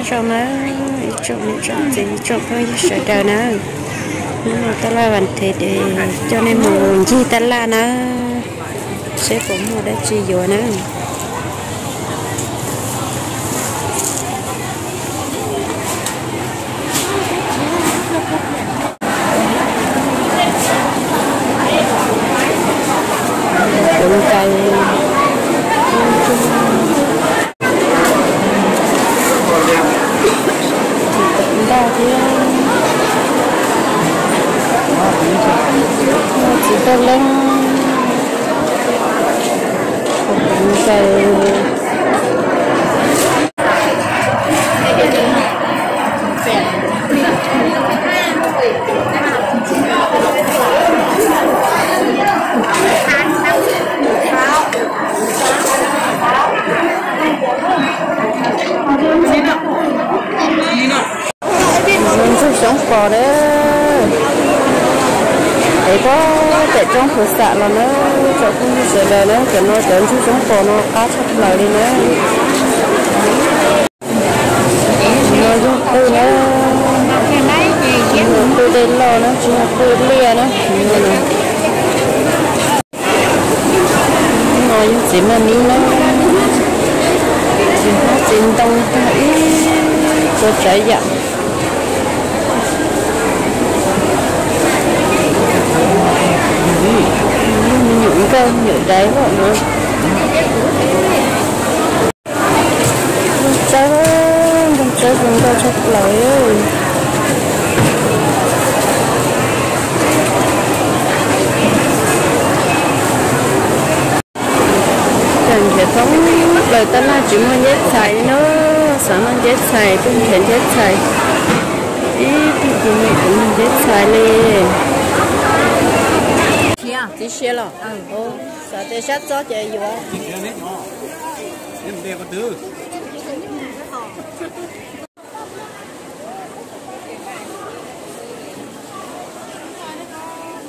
Tsoom na, ib tsoom niam tsoom txiv tsoom phooj ywg sawv daws na, hnub no taj laj vas thev ces coj nej mus ncig taj laj na, seb puas muaj dab tsi yuav na. Cov nkaws, ntau thiab, txiv tauj leeb, cov nkaws. Ntxuag xyoob pos na, es puag pem roob Phuv Xam los na, tsoom phooj ywg sawv daws na, cov no cov ntxuag xyoob pos no qab tshaj plaws li na. No yog qwj na, yog qwj dej loj na, tsis yog qwj liaj na. No yog txiv maj mib na, txiv hmab txiv ntoo tag ib txhia tsav yam. Me nyuam nkauj me nyuam daiv loj no. Nplooj tsawb, nplooj tsawb zoo nkauj tshaj plaws. Cov nrhiav thoob plaws taj laj tsis muaj nceb txhais li na, xav noj nceb txhais tuaj nrhiav nceb txhais. Ib tug tus me kuv noj nceb txhais li. Txiv siav los? Xav tias sab txob ces yuav.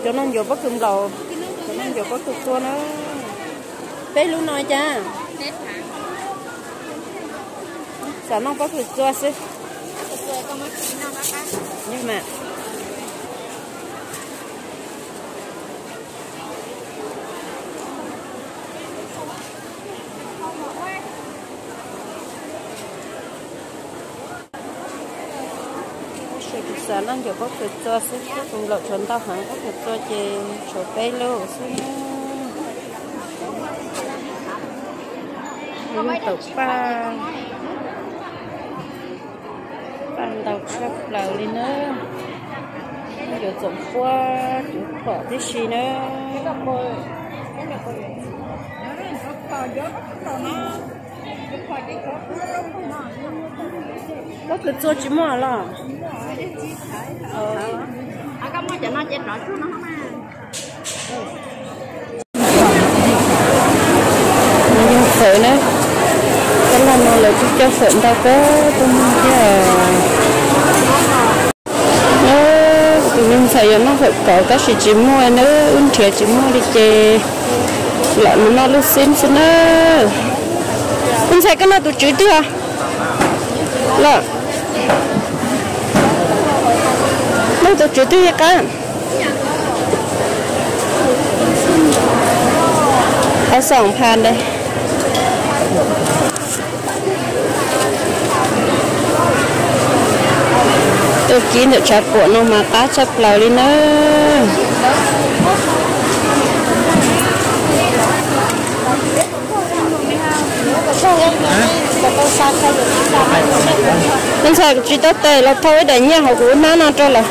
Cov no ncuav pob kws nplaum, cov no ncuav pob kws txua na. Peb lub no cas? Xav noj pob kws txua xwb. Yog mas. Tab sis kuv xav noj ncuav pob kws txua xwb, pob kws nplaum tshuav ntau heev, pob kws txua ces tshuav peb lub xwb. Yog tau paj, paj ntau tshaj plaws li na. Yuav txoom puab cuv phom tib si na. Pob kws txua tsis muaj los? Yog fawm na, taj laj no lawv kuj coj fawm ntau kawg tuaj muag thiab. Tus me ntxhais yuav noj fawm kauv tab sis tsis muaj na, wb nrhiav tsis muaj li ces lam mus noj lub xib xwb na. Tus ntxhais koj noj tus tswv twg os? Los, noj tus tswv twg li qab? Ob xoom pha ntawd. Tuaj kib ntawm tshav puam no mas qab tshaj plaws li na. Me ntxhais, kuv tsis tau tes los thau ib daim nyiaj hauv kuv hnab no rau lawm.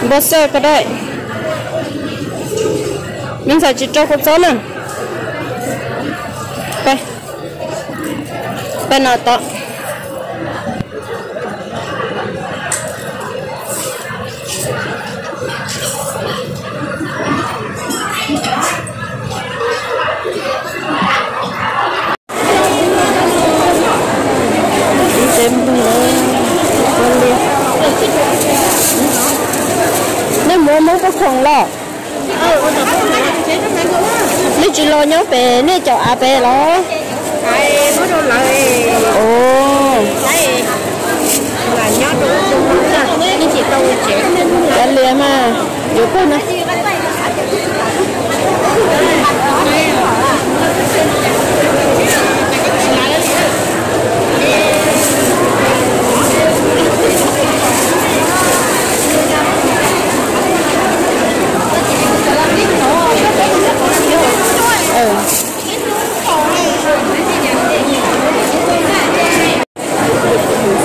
Npau xaj ko dai. Me ntxhais tsis rau kua txob na. Peb, peb no tod. Nej muab muab poj khoom los? Nej tsis los nyob pem nej caum av pem los? Ov, kav liam mas, yuav pag no.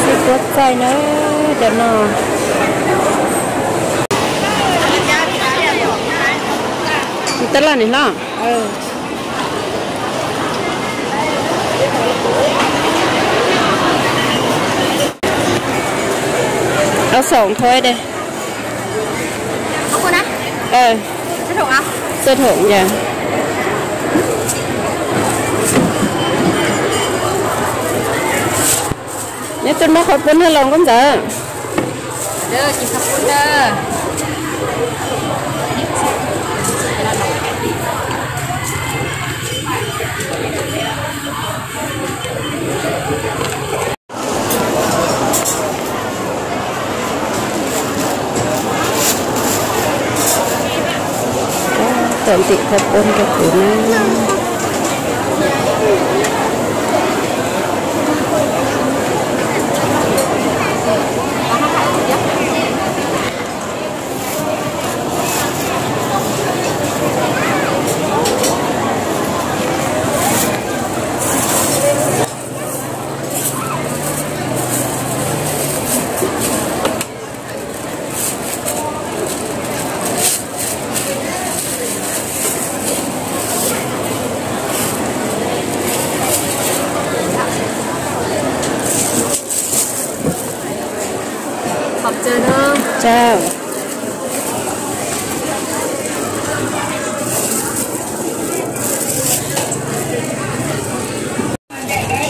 Xib puab txaij na, cov no. Tab laj nim hlob. Ob xoom thua de. Xwb thaum yog neb tuaj muab qhov pub nag los nkauj ntxawm. Tawm ntim qhov pub rau kuv na.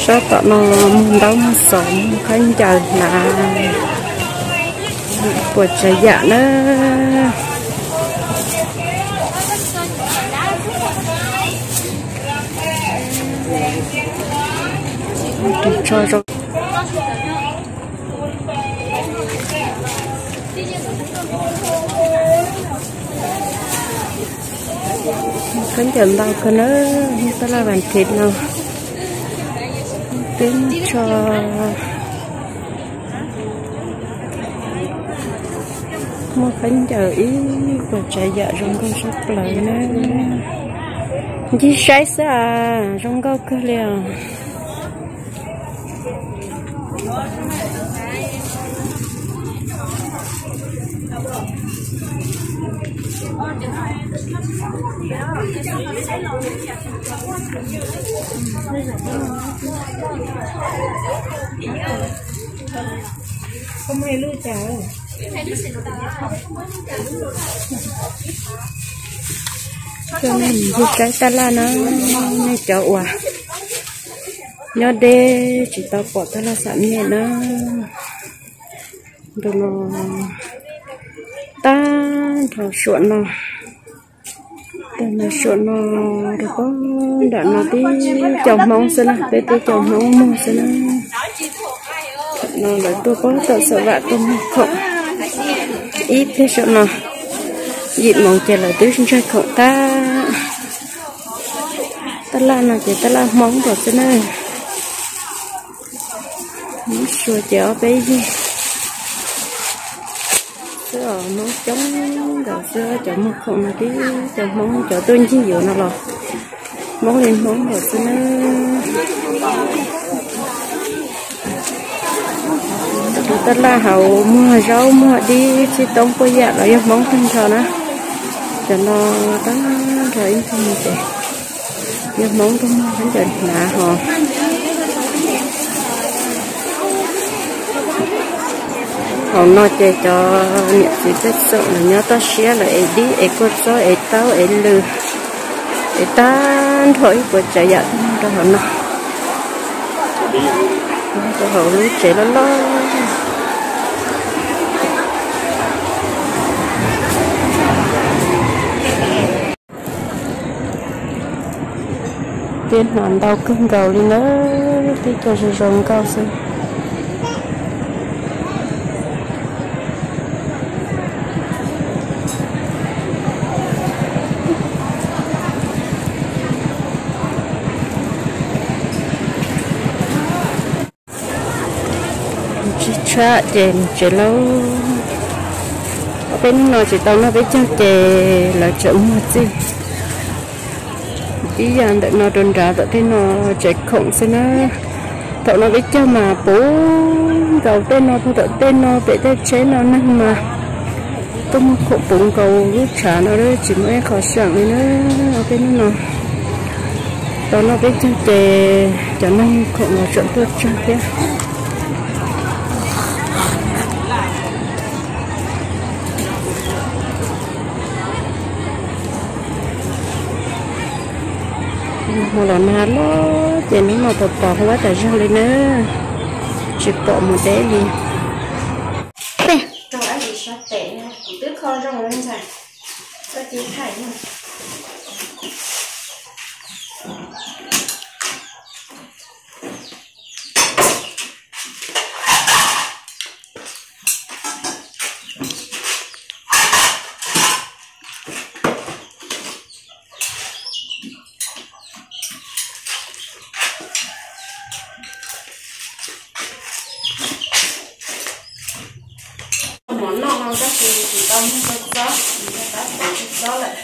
Sab tom no muag ntaub muag xov, muag khaub ncaws hnav, puas tsav yam na. Ris tsho zoo. Khaub ncaws ntau kawg na, tab laj vas thiv no twb tsho. Muaj khaub ncaws ib puas tsav yam zoo nkauj sab plaws na. Ncig saib xwb as, zoo nkauj kawg li os. Coj nej mus saib tab laj na, nej cov uas nyob deb tsis tau pom tab laj xam nej na. Ntu no tag nrho suam no, tag nrho suam no rau pem nram no tib co Hmoob xwb na, peb tib co Hmoob muag xwb na. No lawv tuaj pem tom Xav Vam tuaj muag khoom ib pliag saum no, yim moos ces lawv twb ntsaig khoom tag. Tab laj no ces tab laj Hmoob nkaus xwb na. Hmoob Suav ces ob peb yig xwb os, Hmoob coob nkaus xwb, cov muag khoom no tib co Hmoob, cov tuaj ncig yuav no los Hmoob li Hmoob nkaus xwb na. Tus tab laj hauv muag zaub muag dib txhib toob puaj yam los yog Hmoob tag nrho na. Cov no tag nrho ib ncig ces yog Hmoob tuaj muag khaub ncaws hnav hos. Hauv no ces cov niam txiv pej xeem lawv nyob toj siab lawv ev dib ev kua txob ev taub ev lw, ev tag nrho ib puas tsav yam rau hauv no, rau hauv lub tsev loj loj. Peb hnav ntau kawg nkaus li na, peb cog zoo zoo nkauj xwb. Tsis tshua ces mus tsev lauj. Peb hnub no tsis tau noj peb caug ces lawv tseem muag txij. Ib yam ntawm no rau nrad tom tej no tsev khoom xwb na. Thaum no peb caug mas puv nkaus tej no, puag tom tej no pem tej tsheb no neeg mas tuaj muag khoom puv nkaus lub tshav no tsis muaj ib qho seem li na. Peb hnub no tau noj peb caug ces cov neeg muag khoom los tseem tuaj tsawg thiab. Mus los nag los ces hnub no pos pos huab tas zog li na, tsis pom mus deb li. Peb rau ab li sab tes, kuv twb kho zoo li ntag, koj cia thaij. Mov noj no tab sis tsis tau muag kua txob, tab tom kua txob lawm.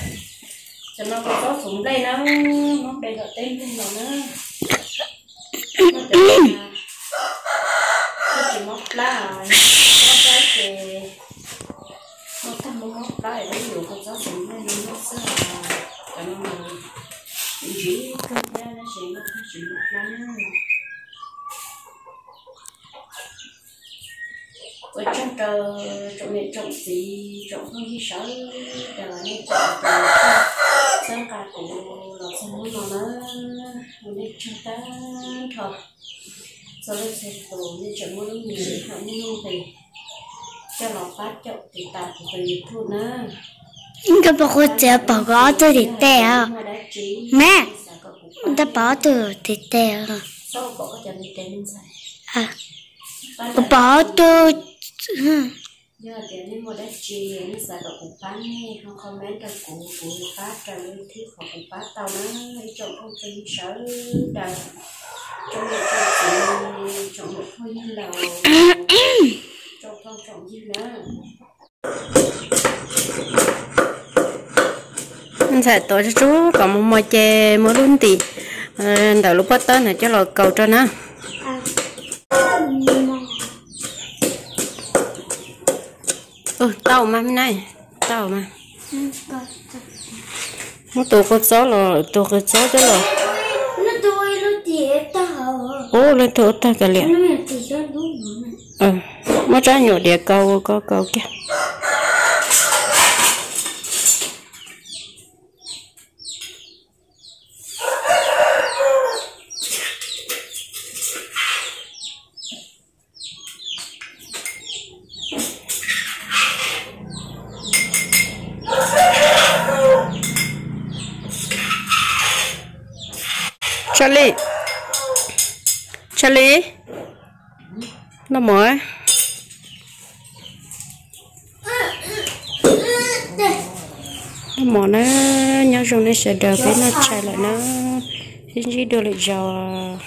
Cov no kua txob txhuv nplej na, muab de tom teb nplej los na. Muab cov no, tsis mob plab, mob plab ces muab tag muab mob plab es peb yuav kua txob txhuv nplej no noj xwb. Cov no mas ntshiv kawg thiab tab sis noj tag tsis mob plab na. Ua tsaug rau tsoom niam tsoom txiv tsoom phooj ywg sawv daws nej tseem txhawb nqa kuv los txog hnub no na, ua nej tsaug tag nrho. Txhua leej txhua tus nej tseem muaj lub nyiam thiab muaj lub nqis coj los pab caum tiv tas kuv tus YouTube na. Koj puas qhuav txiav pom kuv ob tug tim tes os? Me, ntag pom ob tug tim tes os. Kuv pom ob tug. Yog tias nej muaj dab tsi nej xav kom kuv pab nej ho comment rau kuv, kuv yuav pab raws li thib qhov kuv pab tau na. Ib tsoom phooj ywg sawv daws, tsoom niam tsoom txiv, tsoom muam phooj ywg laus, tsoom phooj tsoom ywg na. Ntxhais tuav tsub tsub kom mos mos ces muab lub ntim ntawm lub pob tawb ntawd coj los kaus rau na. Tau mas, tau mas. Muab tus kua txob los, tus kua txob coj los. Ub, leej twg ua tag kav liam. Muab rab nyuam diav kaus, kaus kiag. Charlie, Charlie, noj mov. Noj mov na, nyob zoo nej sawv daws, peb noj tshais lawm na, sib ntsib dua lwm zaus.